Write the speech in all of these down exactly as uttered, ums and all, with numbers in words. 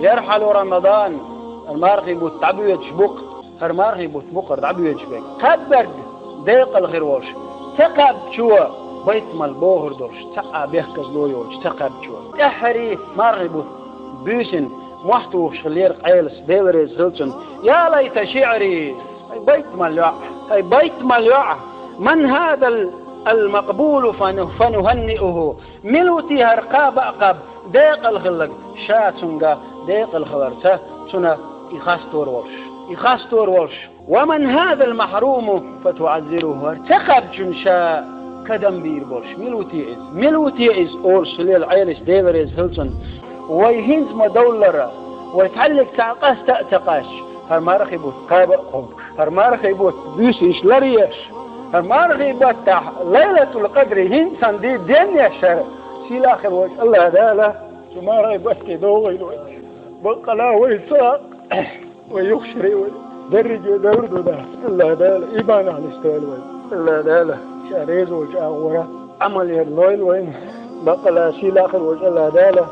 يرحل رمضان, хӀара мархий бутт дӀабоьдуш бу-кх, хӀара мархий бутт бу-кх хӀара дӀабоьдуш берг. Кхаьбнарг декъала хир волуш, ца кхаьбначо байтамал богӀур долуш, цхьа а бехказло йолуш ца кхаьбначо. ТӀаьххьарий мархий бутт буьйсанна мохь тухуш хиллера Ӏелас, Дела реза хила цунна: يا ليت شعري, хӀай байтамал йоӀ, хӀай байтамал йоӀ, من هذا ال-, المقبول فن-, فنهنئه, мила ву те хӀара кхаба а кхаьбна, декъала хилларг, ша цуьнга декъала хиларца, цунна и хастор волуш, и хастор волуш. ومن هذا المحروم فتعزره, хӀара ца кхаьбначунна ша кадам бийр болуш, мила ву те иза, мила ву те иза, олуш хиллера Ӏелас, Дела реза хила цунна. Вай хӀинца ма-довллара, вай цхьаьллиг цхьаъ къаста а ца къаьсташ, хӀара мархий бутт кхаба а кхобуш. ХӀара мархий бутт буьйсанаш ларъеш, хӀара мархий баттахь Лайлатул-Къадри хӀинца санна де денъеш хӀара, сийлахь хила волчу АллахӀ Дала цу мархий батте догӀийла вай. Баккъала вай ца, вай юхашарий вай, дерриге а девр ду да. АллахӀ Дала иманехь нисдойла вай. АллахӀ Дала Ша реза волчу агӀора Ӏамал яр лойла вайна. Баккъала сийлахь хила волчу АллахӀ Дала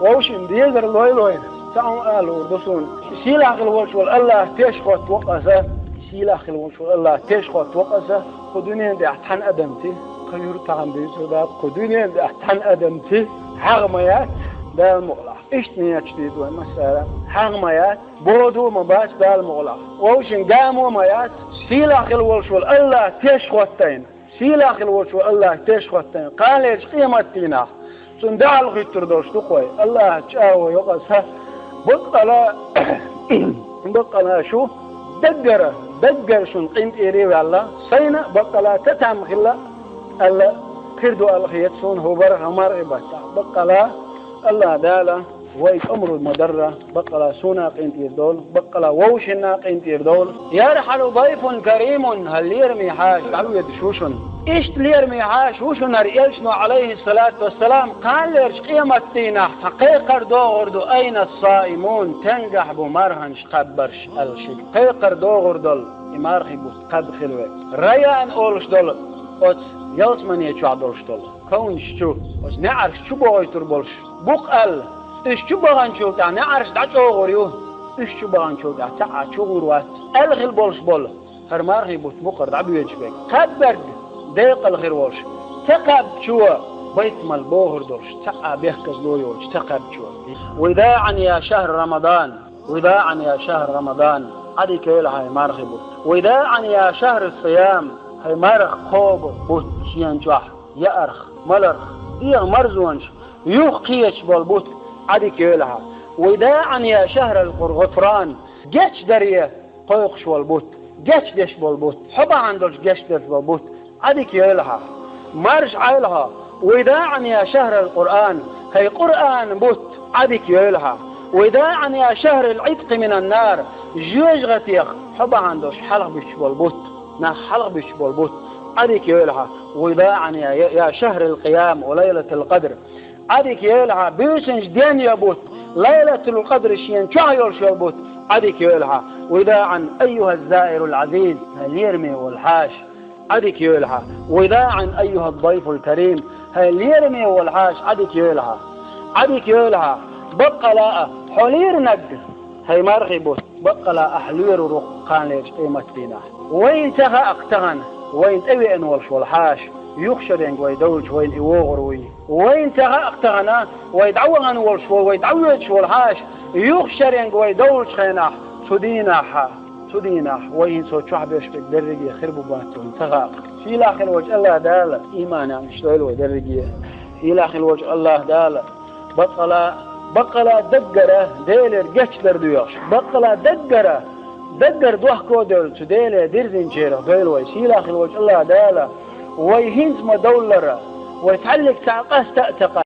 вовшийн дезар лойла вайна. Цхьа хӀума ала луур ду суна. Сийлахь хила волчу волу АллахӀ теш хӀоттаво-кх аса. Сийлахь хила волчу волу АллахӀ теш хӀоттаво-кх аса. Кху дуьненан тӀехь цхьана адамций, кху юьртахь а буьйцур бац, кху дуьненан тӀехь цхьана адамций хьагӀ ма яц, Дала мукъалахь. Иштта нийяташ дийр ду вай массара. ХьагӀ ма яц, боду а ма бац, Дала мукъалахь. Вовшийн гамо а ма яц, сийлахь хила волуш волу АллахӀ теш хӀоттайна. Сийлахь хила волчу АллахӀ теш хӀоттайна, кханалерчу къематдийнахь цунна дуьхьал хӀуьттур долуш ду-кх вай. АллахӀаца чӀагӀо йо-кх аса, баккъала, баккъала шу даггара, даггара шуна къинтӀера а ваьлла, сайна а баккъала ца там хилла аьлла, хир ду аьлла хета суна хӀокху бархӀ мархий баттахь. Баккъала АллахӀ Дала вай кӀамаро ма-дарра, баккъала суна а къинтӀера довла, баккъала вовшашна а къинтӀера довла. يرحل ضيف كريم, хӀара лераме хьаша дӀавоьдуш ву шуна. Иштта лераме хьаша ву шуна хӀара элчано, Ӏалайхиссалату вассалам, кханалерчу къематдийнахь цхьа кхайкхар догӀур ду: أين الصائمون, стенгахь бу марханаш кхаьбнарш аьлла шига. Кхайкхар догӀур долу и мархий бутт кхаьбна хилла вай. Райян олуш долу оцу ялсамане чохь долуш долу ковнаш чу, оцу неӀарш чу бохуьйтур болуш бу-кх аьлла, уьш чу баханчул тӀаьхьа неӀарш дӀачӀогӀур ю, уьш чу баханчул тӀаьхьа цхьа а чугӀур вац аьлла хила болуш болу хӀара мархий бутт бу-кх хӀара дӀабоьдуш берг. Кхаьбнарг декъала хир волуш, ца кхаьбначо байтамал бохур долуш, цхьа а бехказло йоцуш ца кхаьбначо. وداعا يا شهر رمضان, وداعا يا شهر رمضان, Ӏадика йойла хьан, хӀай мархий бутт. وداعا يا شهر الصيام, хӀай марха кхобу бутт шена чохь. Яарх, маларх, дегӀан марзонаш юха кхеташ болу бутт Ӏадика йойла хьан. وداعا يا شهر الغفران, гечдаре кхойкхуш волу бутт, гечдеш болу бутт, хьо бахьана долуш гечдеш болу бутт Ӏадика йойла хьан. Марша Ӏойла хьо. وداعا يا شهر القرآن, хӀай Къуръан бутт Ӏадика йойла хьан. وداعا يا شهر العتق من النار, жоьжахатех хьо бахьана долуш хьалха буьтуш болу бутт, нах хьалха буьтуш болу бутт Ӏадика йойла хьан. وداعا يا, يا شهر القيام وليلة القدر, Ӏадика йойла хьан, буьйсанаш денъян бутт, Лайлатул-Къадр шена чохь йолуш йолу бутт Ӏадика йойла хьан. وداعا أيها الزائر العزيز, хӀай лераме волу хьаша, Ӏадика йойла хьан. وداعا أيها الضيف الكريم, хӀай лераме волу хьаша, Ӏадика йойла хьан. Ӏадика йойла хьан. Баккъала а хьо леринарг, хӀай мархий бутт, баккъала ахь лоьрур ву-кх кханалерчу къематдийнахь. Вайна ца хаьа-кх тахана, вайна тӀевеана волуш волу хьаша, юха шаренга вай довлучу вайна и вогӀур вуй. Вайна ца хаьа-кх тахана, вай дӀавахана волуш волу, вай дӀавоьдуш волу хьаша, юха шаренга вай довлучу хенахь, цу дийнахь, цу дийнахь вай хӀинца чохь беш берг дерриге хир бу-бац вайна ца хаьа-кх. Сийлахь хила волчу АллахӀ Дала иманехь нисдойла вай дерриге. Сийлахь хила волчу АллахӀ Дала баккъала, баккъала даггара Делера гечдар доьхуш, баккъала даггара, даггара дохко а девлла цу Деле дирзинчарах дойла вай. Сийлахь хила волчу АллахӀ Дала вай хӀинца ма-довллара, вай цхьаьллиг цхьаъ къаста а ца